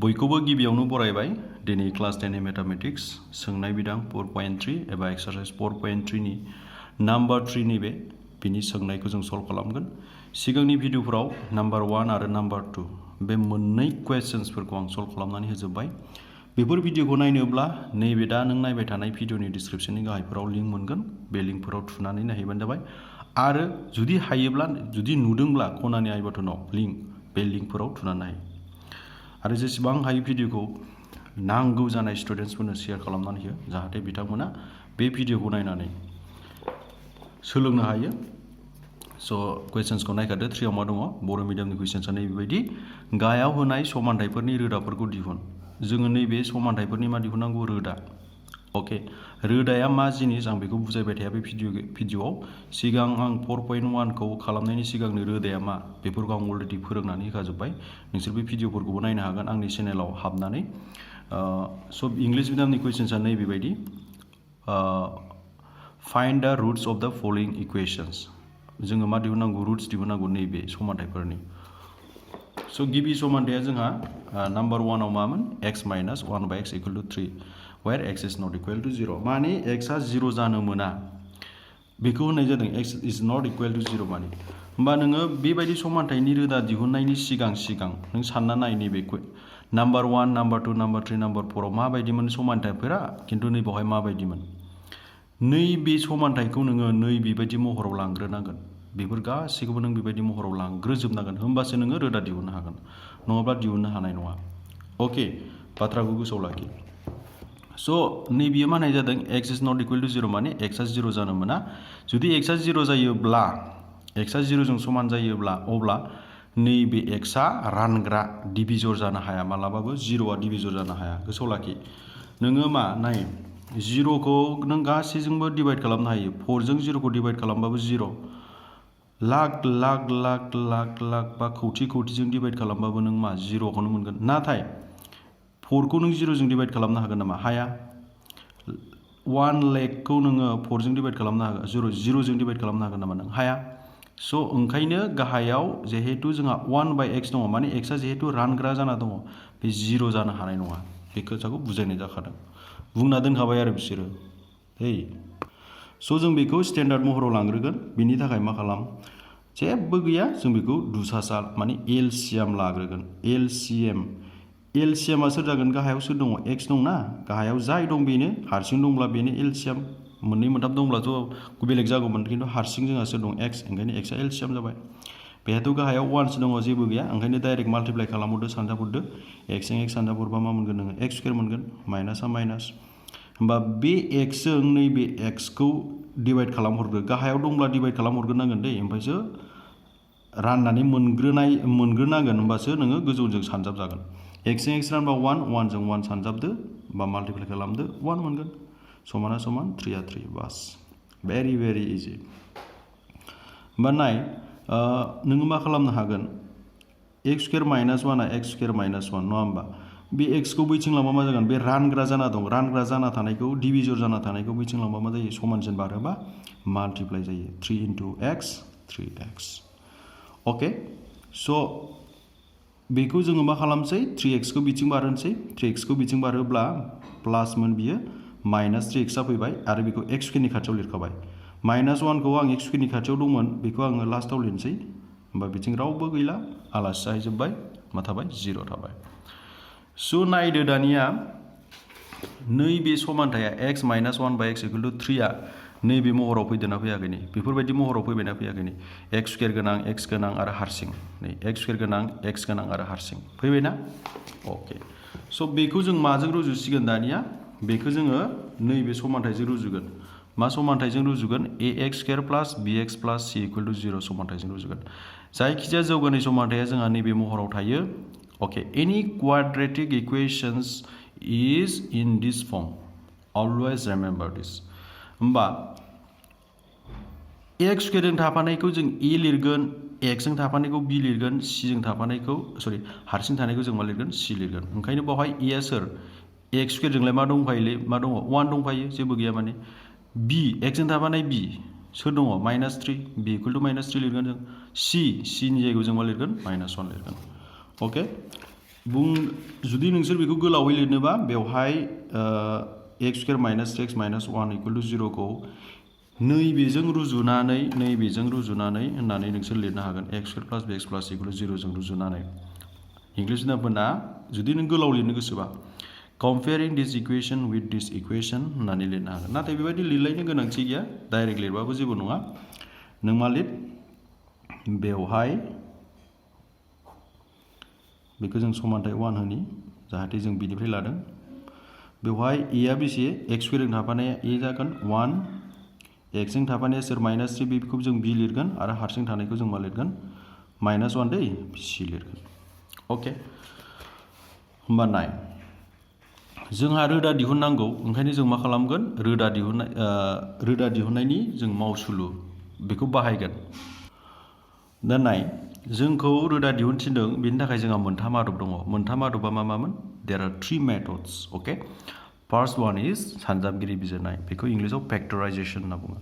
बयखौबो गिबियावनो बरायबाय दिनै क्लास 10 मैथमेटिक्स सोंनाय बिदां 4.3 एबा एक्सारसाइज 4.3 नि नम्बर 3 नि बिनि सोंनायखौ जों सल्व खालामगोन। सिगांनि भिडिअफोराव नम्बर 1 आरो नम्बर 2 बे मोननै क्वेश्चन्सफोरखौ आं सल्व खालामनानै होजोबबाय। बेफोर भिडिअखौ नायनोब्ला नैबे दा नों नायबाय थानाय भिडिअनि डिस्क्रिप्शननि गाहायफोराव लिंक मोनगोन। बे लिंकफोराव थुनानै नायहैबानो जाबाय। आरो जुदि हायोब्ला जुदि नुदोंब्ला खनानि आइ बटनाव लिंक बे लिंकफोराव थुनानै नाय। आरो जेसेबां हायो भिडिअखौ नांगौ जानाय स्टुडेन्ट्सफोरनो शेयार खालामनानै हो जाहाथे बिथांमोना बे भिडिअखौ नायनानै सोलोंनो हायो। स' कुवेश्चन्सखौ नायखादो 3 आव मा दङ बर' मिडियामनि कुवेश्चन्सआ नैबेबायदि गाहायाव होनाय समानथायफोरनि रोदाफोरखौ दिहुन। जोङो नैबे समानथायफोरनि मा दिहुननांगौ रोदा। अके रोदाया मा जिनिस आं बेखौ बुजायबाय थाया बे भिडिअआव सिगां आं 4.1 खौ खालामनायनि सिगांनो रोदाया मा बेफोरखौ आं अलरेडि फोरोंनानै होखाजोब्बाय। नोंसोर बे भिडिअफोरखौबो नायनो हागोन आंनि चेनेलाव हाबनानै। स' इंलिश मिडियामनि कुवेश्चन्सआ नैबेबायदि फाइन्ड द रुट्स अफ द फलोइं इक्वेशन्स। जोङो मा दिहुननांगौ रुट्स दिहुननांगौ नैबे समानथायफोरनि। स' गिबि समानथाया जोंहा नम्बर 1 आव मामोन x minus 1 by x equal to 3 where x is not equal to 0 माने x आ 0 जानो मोना बेखौ होननाय जादों x is not equal to 0 माने। होमबा नोङो बेबायदि समानथायनि रोदा दिहुननायनि सिगां नों सानना नाय नैबे नम्बर 1 नम्बर 2 नम्बर 3 नम्बर 4 आव माबायदिमोन समानथायफोरा खिन्थु नैबावहाय माबायदिमोन। नैबे समानथायखौ नोङो नैबेबायदि महराव लांग्रोनांगोन। बेफोर गासैखौबो नों बेबायदि महराव लांग्रोजोबनांगोन होमबासो नोङो रोदा दिहुननो हागोन नङाब्ला दिहुननो हानाय नङा। अके बाथ्राखौ गोसोआव लाखि। स' नैबेयो मा होननाय जादों x is not equal to 0 माने x आ 0 जानो मोना। जुदि x आ 0 जायोब्ला x आ 0 जों समान जायोब्ला अब्ला नैबे x आ रानग्रा डिभिजर जानो हाया मालाबाबो 0 आ डिभिजर जानो हाया गोसोआव लाखि। नोङो मा नाय 0 खौ नों गासैजोंबो डिभाइड खालामनो हायो 4 जों 0 खौ डिभाइड खालामबाबो 0 लाख लाख लाख लाख लाख बा खौथि खौथिजों डिभाइड खालामबाबो नों मा 0 खौनो मोनगोन। नाथाय 4 खौ नों 0 जों डिभाइड खालामनो हागोन नामा हाया। 1 लाखखौ नोङो 4 जों डिभाइड खालामनो हागोन 0 जों डिभाइड खालामनो हागोन नामा नों हाया। स' ओंखायनो गाहायाव जिहेतु जोंहा 1 बाय x दङ माने x आ जिहेतु रानग्रा जाना दङ बे 0 जानो हानाय नङा बे खोथाखौ बुजायनाय जाखादों बुंना दोनखाबाय आरो बिसोरो स' जों बेखौ स्टेन्डार्ड महराव लांग्रोगोन। बिनि थाखाय मा खालाम जेबो गैया जों बेखौ दुसासा माने एलसिएम लाग्रोगोन। एलसिएमा सोर जागोन गाहायाव सोर दङ x दंना गाहायाव जाय दं बेनो हारसिं दंब्ला बेनो एलसिएम मोननै मोनथाम दंब्लाथ' बेलेग जागौमोन खिन्थु हारसिं जोंहा सोर दं x ओंखायनो x आ एलसिएम जाबाय। बेहाथ' गाहायाव 1 सो दङ जेबो गैया ओंखायनो डाइरेक्ट माल्टिप्लाइ खालामहरदो सानजाबहरदो x जों x सानजाबहरबा मा मोनगोन नोङो x स्कुवेर मोनगोन माइनासआ माइनास। होमबा बे x जों नैबे x खौ डिभाइड खालामहरदो गाहायाव दंब्ला डिभाइड खालामहरग्रोनांगोन दै ओमफ्रायसो राननानै मोनग्रोनांगोन होमबासो नोङो गोजौजों सानजाब जागोन। x जों x रानबा 1 जों 1 सानजाबदो बा माल्टिप्लाइ खालामदो 1 मोनगोन समाना समान 3 आ 3 बास भेरि भेरि इजि। होमबा नाय नोङो मा खालामनो हागोन x स्कुवेर माइनास 1 आ x स्कुवेर माइनास 1 नङा होमबा बे x खौ बैथिं लांबा मा जागोन बे रानग्रा जाना दं रानग्रा जाना थानायखौ डिभिजर जाना थानायखौ बैथिं लांबा मा जायो समानसिन बारोबा माल्टिप्लाइ जायो 3 into x 3x। अके स' बेखौ जोङो मा खालामसै 3x खौ बिथिं बारहोनोसै 3x खौ बिथिं बारहोब्ला प्लासमोन बियो माइनास 3x आ फैबाय आरो बेखौ x स्कुवेरनि खाथियाव लिरखाबाय। माइनास 1 खौ आं x स्कुवेरनि खाथियाव दंमोन बेखौ आङो लास्टाव लिरनोसै होमबा बिथिं रावबो गैला आलासि जाहैजोब्बाय मा थाबाय 0 थाबाय। स' नायदो दानिया नैबे समानथाया x minus 1 by x equal to 3 आ नैबे महराव फैदोंना फैयाखै नै बेफोरबायदि महराव फैबायना फैयाखै नै x स्कुवेर गोनां x गोनां आरो हारसिं नै x स्कुवेर गोनां x गोनां आरो हारसिं फैबायना। अके स' बेखौ जों माजों रुजुसिगोन दानिया बेखौ जोङो नैबे समानथायजों रुजुगोन। मा समानथायजों रुजुगोन ax square plus bx plus c equal to 0 समानथायजों रुजुगोन। जायखिजाया जौगानाय समानथाया जोंहा नैबे महराव थायो। अके any quadratic equations is in this form always remember this. होमबा x स्कुवेरजों थाफानायखौ जों a लिरगोन x जों थाफानायखौ b लिरगोन c जों थाफानायखौ हारसिं थानायखौ जों मा लिरगोन c लिरगोन। ओंखायनो बावहाय a आ सोर x स्कुवेरजोंलाय मा दंफायोलै मा दङ 1 दंफायो जेबो गैया माने b x जों थाफानाय b सोर दङ minus 3 b equal to minus 3 लिरगोन जों c नि जायगायाव जों मा लिरगोन माइनास 1 लिरगोन। अके जुदि नोंसोर बेखौ गोलावै लिरनोबा बेवहाय x square minus 3x minus 1 equal to 0 खौ नैबेजों रुजुनानै होननानै नोंसोर लिरनो हागोन x square plus bx plus equal to 0 जों रुजुनानै इंग्लिश नामफोरना जुदि नों गोलाव लिरनो गोसोबा comparing this equation with this equation होननानै लिरनो हागोन नाथाय बेबायदि लिरलायनो गोनांथि गैया डाइरेक्ट लिरबाबो जेबो नङा नों मा लिर बेवहाय बेखौ जों समानथाय 1 होनि जाहाथे जों बिनिफ्राय लादों बेवहाय a आ बेसे x स्क्वायर जों थाफानाया a जागोन 1 x जों थाफानाया सोर -3 बेखौ जों b लिरगोन आरो हारसिं थानायखौ जों मा लिरगोन -1 दै c लिरगोन ओके होमबा नाय जोंहा रोदा दिहुननांगौ ओंखायनो जों मा खालामगोन रोदा दिहुननायनि जों मावसुलु बेखौ बाहायगोन दा नाय जोंखौ रोदा दिहुनथिनदों बेनि थाखाय जोंहा मोनथाम आदब दङ मोनथाम आदबा मामोन there are 3 methods okay first one is सानजाबगिरि बिजिरनाय बेखौ इंलिशाव फैक्टराइजेशन होनना बुङो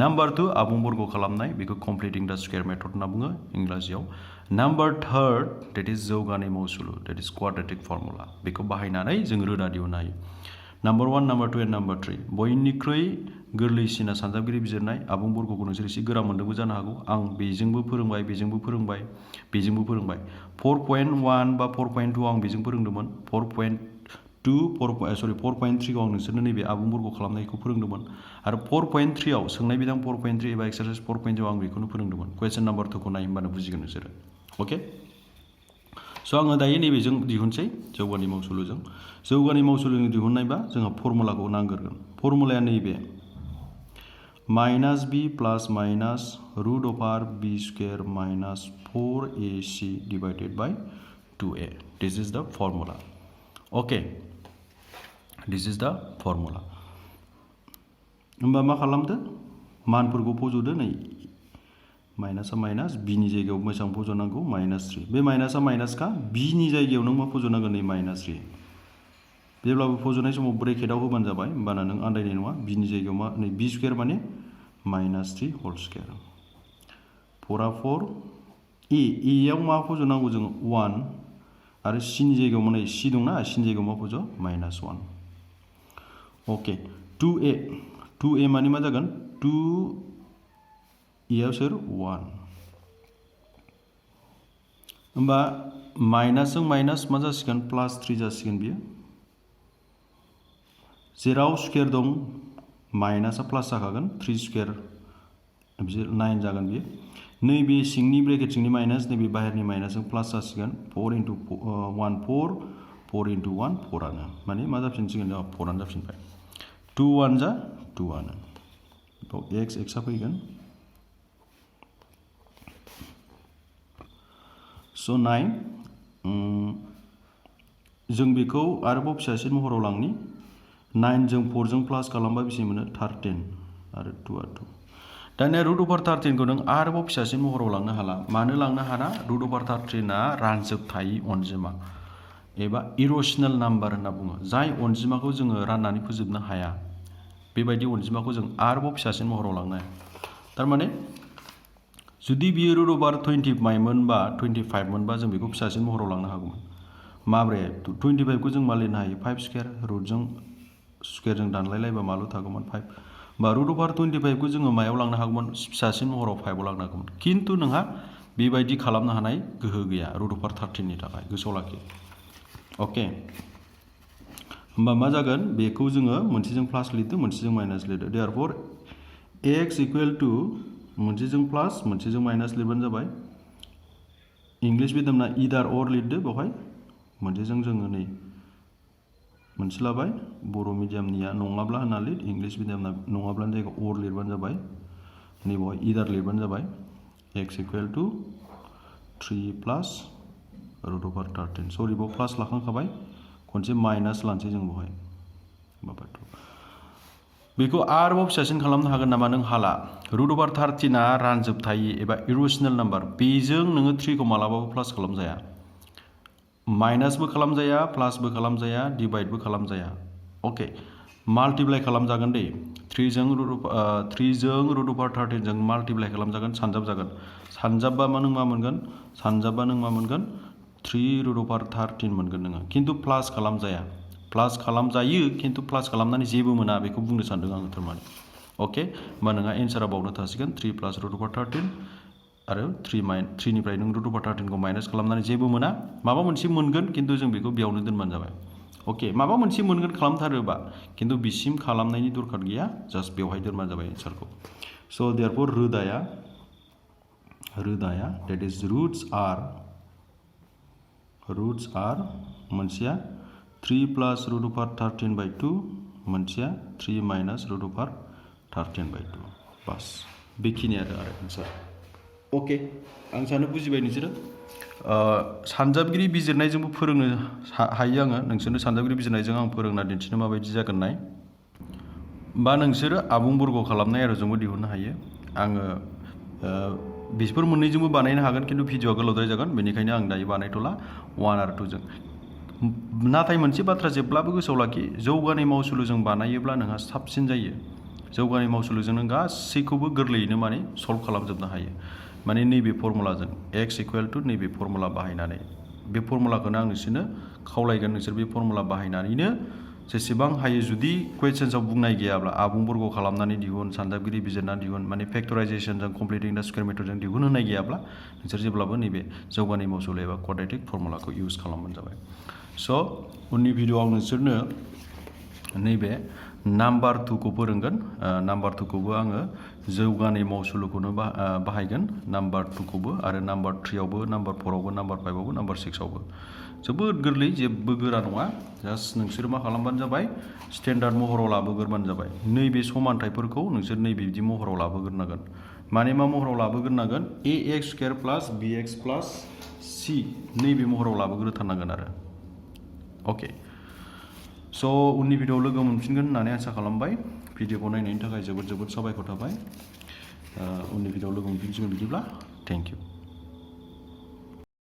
नम्बर 2 आबुं बर्ग खालामनाय बेखौ कमप्लिटिं द स्क्वायर मेथड होनना बुङो इंराजियाव नम्बर 3 दैट इज जौगानाय मावसुलु दैट इज क्वाड्रेटिक फर्मुला बेखौ बाहायनानै जों रोदा दिहुननो हायो नम्बर 1 नम्बर 2 एन्ड नम्बर 3 बयनिख्रुइ गोरलैसिना सानजाबगिरि बिजिरनाय आबुं बर्गखौ नोंसोर एसे गोरा मोन्दोंबो जानो हागौ आं बेजोंबो फोरोंबाय 4.1 बा 4.2 आं बेजों फोरोंदोंमोन 4.3 आव नोंसोरनो नैबे आबुं बर्ग खालामनायखौ फोरोंदोंमोन आरो 4.3 आव सोंनाय बिदां 4.3 एबा एक्सारसाइज 4.0 आं बेखौनो फोरोंदोंमोन क्वेश्चन नम्बर 2 खौ नाय होनबानो बुजिगोन नोंसोरो ओके स' आङो दायो नैबेजों दिहुनसै जौगानाय मावसुलुजों जौगानाय मावसुलुजों दिहुननायबा जोंहा फर्मुलाखौ नांग्रोगोन फर्मुलाया नैबे -b plus minus root over b square minus 4ac divided by 2a this is the formula okay this is the formula होमबा मा खालामदो मानफोरखौ फज'दो नै माइनासा माइनास b नि जायगायाव बेसेबां फज'नांगौ -3 बे माइनासा माइनासखा b नि जायगायाव नों मा फज'नांगोन नै -3 जेब्लाबो फज'नाय समाव ब्रेकेटाव होबानो जाबाय होमबाना नों आन्दायनाय नङा b नि जायगायाव मा नै b स्क्वायर माने -3 होल स्क्वायर 4 आ 4 a आव मा फज'नांगौ जों 1 आरो c नि जायगायाव माने c दंना c नि जायगायाव मा फज' -1 ओके 2a माने मा जागोन 2 आव सोर 1 होमबा माइनासजों माइनास मा जासिगोन +3 जासिगोन बियो जेराव स्क्वायर दं माइनासा प्लास जाखागोन 3 स्क्वायर 9 जागोन बियो नैबे सिंनि ब्रेकेट सिंनि माइनास नैबे बाहेरनि माइनासजों प्लास जासिगोन 4 × 1 4 4 × 1 4 आनो माने मा जाफिनसिगोन 4 आनो जाफिनबाय 2 1 जा 2 आनो x आ फैगोन स' नाय जों बेखौ आरोबाव फिसासिन महराव लांनि 9 जों 4 जों प्लास खालामबा बेसे मोनो 13 आरो 2 आ 2 दानिया √13 खौ नों आरोबाव फिसासिन महराव लांनो हाला मानो लांनो हाना √13 आ रानजोबथायि अनजिमा एबा इरेशनेल नाम्बार होनना बुङो जाय अनजिमाखौ जोङो राननानै फोजोबनो हाया बेबायदि अनजिमाखौ जों आरोबाव फिसासिन महराव लांनो हाया थारमाने जुदि बियो √25 मोनबा 25 मोनबा जों बेखौ फिसासिन महराव लांनो हागौमोन माब्रै 25 खौ जों मा लिरनो हायो 5 स्क्वायर रुटजों स्क्वायरजों दानलायलायबा माल' थागौमोन 5 बा √25 खौ जोङो मायाव लांनो हागौमोन फिसासिन महराव 5 आव लांनो हागौमोन खिन्थु नोंहा बेबायदि खालामनो हानाय गोहो गैया √13 नि थाखाय गोसोआव लाखि ओके होमबा मा जागोन बेखौ जोङो मोनसेजों प्लास लिरदो मोनसेजों माइनास लिरदो देयरफॉर x इक्वल टू मोनसेजों प्लास मोनसेजों माइनास लिरबानो जाबाय इंलिश मिडियामना इदार अर लिरदो बेवहाय मोनसेजों जोङो नै मोनसे लाबाय बर' मिडियामनिया नङाब्ला होनना लिर इंलिश मिडियामना नङाब्लानि जायगायाव अर लिरबानो जाबाय नै बेवहाय इदार लिरबानो जाबाय x इक्वल टू 3 प्लस √13 सरि बेयाव प्लास लाखांखाबाय खनसे माइनास लानोसै जों बेवहाय बेखौ आरोबाव फिसासिन खालामनो हागोन नामा नों हाला √13 आ रानजोबथायि एबा इरेशनेल नाम्बार बेजों नोङो 3 खौ मालाबाबो प्लास खालामजाया माइनासबो खालामजाया प्लासबो खालामजाया डिवाइडबो खालामजाया ओके माल्टिप्लाइ खालामजागोन दे 3 जों √13 जों माल्टिप्लाइ खालामजागोन सानजाबजागोन सानजाबबा नों मा मोनगोन 3 रुट अभार 13 मोनगोन नोङो खिन्थु प्लास खालामजाया प्लास खालामजायो खिन्थु प्लास खालामनानै जेबो मोना बेखौ बुंनो सानदों आङो थारमाने अके होमबा नोंहा एन्सारा बावनो थासिगोन 3 प्लास रुट अभार 13 आरो 3 निफ्राय नों रुट अभार 13 खौ माइनास खालामनानै जेबो मोना माबा मोनसे मोनगोन खिन्थु जों बेखौ बेयावनो दोनबानो जाबाय अके माबा मोनसे मोनगोन खालामथारोबा खिन्थु बिसिम खालामनायनि दरखार गैया जास्ट बेवहाय दोनबानो जाबाय एन्सारखौ स' देयरफर रोदाया that is roots are मोनसेया 3 प्लास रुट अभार 13/2 मोनसेया 3 माइनास रुट अभार 13/2 बास बेखिनियानो आरो एन्सार अके आं सानो बुजिबाय नोंसोरो सानजाबगिरि बिजिरनायजोंबो फोरोंनो हायो आङो नोंसोरनो सानजाबगिरि बिजिरनायजों आं फोरोंना दिन्थिनो माबायदि जागोन नाय बा नोंसोरो आबुं बर्ग खालामनाय आरोजोंबो दिहुननो हायो आङो बिसोर मोननैजोंबो बानायनो हागोन खिन्थु भिडिअआ गोलावद्राय जागोन बेनिखायनो आं दायो बानायथ'ला 1 आरो 2 जों नाथाय मोनसे बाथ्रा जेब्लाबो गोसोआव लाखि जौगानाय मावसुलुजों बानायोब्ला नोंहा साबसिन जायो जौगानाय मावसुलुजों नों गासैखौबो गोरलैयैनो माने सल्भ खालामजोबनो हायो माने नैबे फर्मुलाजों x इकुवेल टु नैबे फर्मुला बाहायनानै बे फर्मुलाखौनो आं नोंसोरनो खावलायगोन नोंसोर बे फर्मुला बाहायनानैनो जेसेबां हायो जुदि कुवेश्चन्सआव बुंनाय गैयाब्ला आबुं बर्ग खालामनानै दिहुन सानजाबगिरि बिजिरनानै दिहुन माने फेक्टराइजेसनजों कमप्लिटिं दा स्कुवेर मेथडजों दिहुन होनाय गैयाब्ला नोंसोर जेब्लाबो नैबे जौगानाय मावसुलु एबा क्वाड्रेटिक फर्मुलाखौ इउज खालामबानो जाबाय स' उननि भिडिअआव आं नोंसोरनो नैबे नाम्बार 2 खौ फोरोंगोन नाम्बार 2 खौबो आङो जौगानाय मावसुलुखौनो बाहायगोन नाम्बार 2 खौबो आरो नाम्बार 3 आवबो नाम्बार 4 आवबो नाम्बार 5 आवबो नाम्बार 6 आवबो जोबोद गोरलै जेबो गोरा नङा जास्ट नोंसोर मा खालामबानो जाबाय स्टेन्डार्ड महराव लाबोग्रोबानो जाबाय नैबे समानथायफोरखौ नोंसोर नैबे बिदि महराव लाबोग्रोनांगोन माने मा महराव लाबोग्रोनांगोन ax square plus bx plus c नैबे महराव लाबोग्रोथारनांगोन आरो अके स' उननि भिडिअआव लोगो मोनफिनगोन होननानै आसा खालामबाय भिडिअखौ नायनायनि थाखाय जोबोद साबायखर थाबाय उननि भिडिअआव लोगो मोनफिनसिगोन बिदिब्ला थेंक इउ